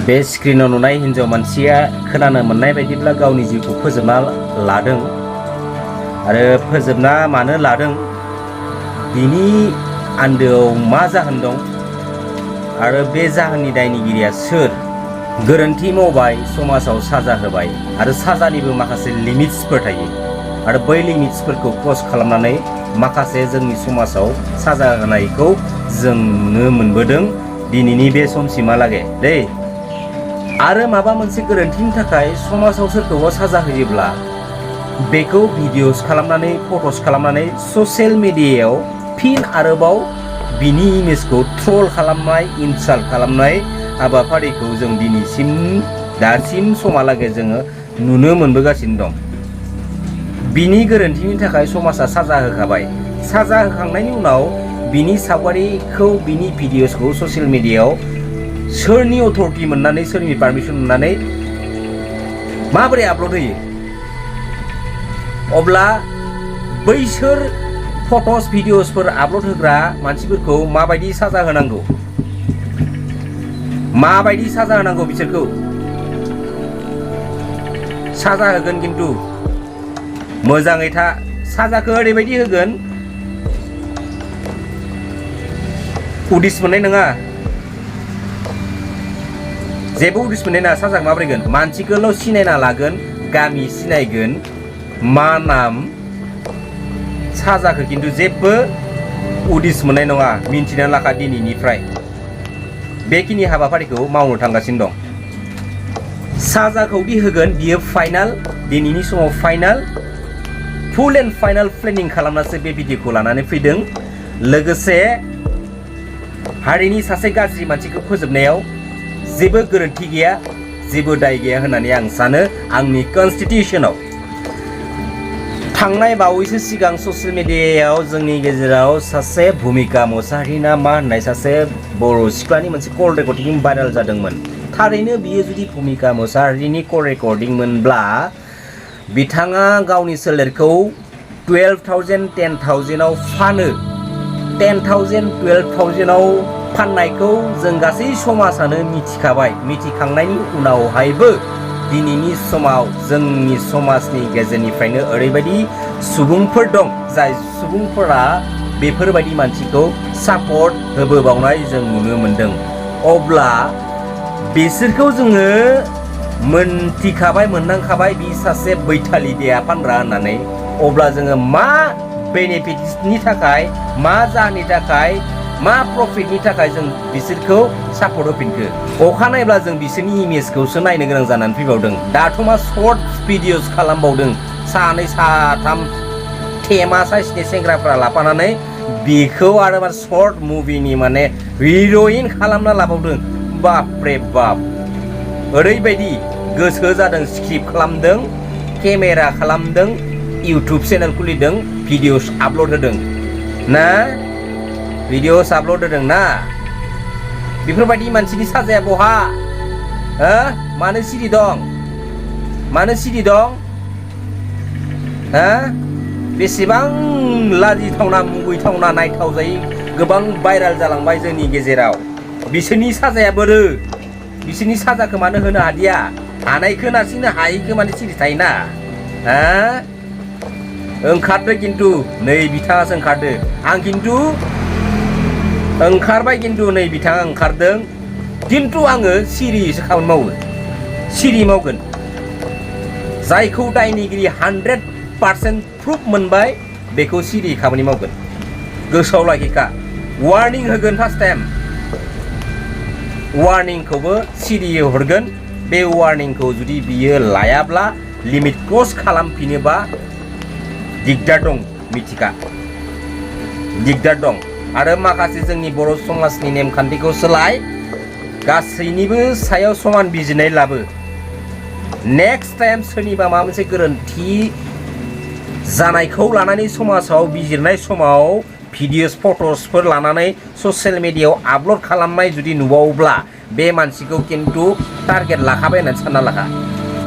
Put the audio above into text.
बे स्क्रिनाव नुनाय हिन्जाव मानसिया खोनानो मोननाय बायदिब्ला गावनि जिउखौ फोजोबना लादों आरो फोजोबना मानो लादों बिनि आन्दोआव मा जाहोन दं आरो बे जाहोननि दायनिगिरिया सोर गोरोन्थि मावबाय समाजाव साजा होबाय आरो साजानिबो माखासे लिमिट्सफोर थायो आरो बै लिमिट्सफोरखौ क्रस खालामनानै माखासे जोंनि समाजाव साजा होनायखौ जों नुनो मोनबोदों दिनैनि बे समसिमहालागै दै आरो माबा मोनसे गोरोन्थिनि थाखाय समाजाव सोरखौबा साजा होयोब्ला बेखौ भिडिअस खालामनानै फट'स खालामनानै ससियेल मिडियायाव फिन आरोबाव बिनि इमेजखौ ट्रल खालामनाय इनसाल्ट खालामनाय हाबाफारिखौ जों दिनैसिम दासिम समहालागै जोङो नुनो मोनबोगासिनो दं बिनि गोरोन्थिनि थाखाय समाजा साजा होखाबाय साजा होखांनायनि उनाव बिनि सावगारिखौ बिनि भिडिअसखौ ससियेल मिडियायाव सोरनि अथरिटि मोननानै सोरनि पारमिसन मोननानै माबोरै आपल'ड होयो अब्ला बैसोर फट'स भिडिअसफोर आपल'ड होग्रा मानसिफोरखौ माबायदि साजा होनांगौ बिसोरखौ साजा होगोन खिन्थु मोजाङै था साजाखौ ओरैबायदि होगोन उदिस मोननाय नङा जेबो उदिस मोननाय नङा साजाखौ माबोरै होगोन मानसिखौल' सिनायना लागोन गामि सिनायगोन मा नाम साजाखौ खिन्थु जेबो उदिस मोननाय नङा मिन्थिना लाखा दिनैनिफ्राय बेखिनि हाबाफारिखौ मावनो थांगासिनो दं साजाखौदि होगोन बियो फाइनाल दिनैनि समाव final full and final planning खालामनासो बे भिडिअखौ लानानै फैदों लोगोसे हारिनि सासे गाज्रि मानसिखौ फोजोबनायाव जेबो गोरोन्थि गैया जेबो दाय गैया होननानै आं सानो आंनि कनस्टिटिउसनाव थांनाय बावैसो सिगां ससियेल मिडियायाव जोंनि गेजेराव सासे भुमिका मुसाहारि ना मा होननाय सासे बर' सिख्लानि मोनसे कल रेकर्डिं भाइरेल जादोंमोन थारैनो बियो जुदि भुमिका मुसाहारिनि कल रेकर्डिंमोनब्ला बिथाङा गावनि सोलेरखौ 12,000 10,000 आव फानो 10,000 12,000 आव फाननायखौ जों गासै समाजानो मिथिखाबाय मिथिखांनायनि उनावहायबो दिनैनि समाव जोंनि समाजनि गेजेरनिफ्रायनो ओरैबायदि सुबुंफोर दं जाय सुबुंफोरा बेफोरबायदि मानसिखौ सापर्ट होबोबावनाय जों नुनो मोनदों अब्ला बिसोरखौ जोङो मोनथिखाबाय मोनदांखाबाय बि सासे बैथालि देहा फानग्रा होननानै अब्ला जोङो मा बेनिफिटनि थाखाय मा जाहोननि थाखाय मा प्रफिटनि थाखाय जों बिसोरखौ सापर्ट होफिनखो अखानायब्ला जों बिसोरनि इमेजखौसो नायनो गोनां जानानै फैबावदों दाथ' मा सर्ट भिडिअस खालामबावदों सानै साथाम थेमा साइसनि सेंग्राफोरा लाफानानै बेखौ आरो मा सर्ट मुभिनि माने हिर'इन खालामना लाबावदों बापरे बाप ओरैबायदि गोसो जादों स्क्रिप्ट खालामदों केमेरा खालामदों इउटुब चेनेल खुलिदों भिडिअस आपल'ड होदों ना भिडिअस आपल'ड होदों ना बेफोरबायदि मानसिनि साजाया बहा मानो सिरि दं बेसेबां लाजिथावना मुगैथावना नायथाव जायै गोबां भाइरेल जालांबाय जोंनि गेजेराव बिसोरनि साजाया बोरो बिसोरनि साजाखौ मानो होनो हादिया हानायखौ नारसिननो हायैखौ माने सिरि थायोना ओंखारदो खिन्थु नै बिथाङासो ओंखारदो आं खिन्थु ओंखारबाय खिन्थु नै बिथाङा ओंखारदों खिन्थु आङो सिरियैसो खामानि मावो सिरि मावगोन जायखौ दायनिगिरि 100% प्रुफ मोनबाय बेखौ सिरि खामानि मावगोन गोसोआव लाखिखा वार्निं होगोन फार्स्ट टाइम वार्निंखौबो सिरियै हरगोन बे वार्निंखौ जुदि बियो लायाब्ला लिमिट क्रस खालामफिनोबा दिगदार दं मिथिखा दिगदार दं आरो माखासे जोंनि बर' समाजनि नेमखान्थिखौ सोलाय गासैनिबो सायाव समान बिजिरनाय लाबो नेक्स्ट टाइम सोरनिबा माबा मोनसे गोरोन्थि जानायखौ लानानै समाजाव बिजिरनाय समाव भिडिअस फट'सफोर लानानै ससियेल मिडियायाव आपल'ड खालामनाय जुदि नुबावोब्ला बे मानसिखौ खिन्थु टारगेट लाखाबाय होननानै सानना लाखा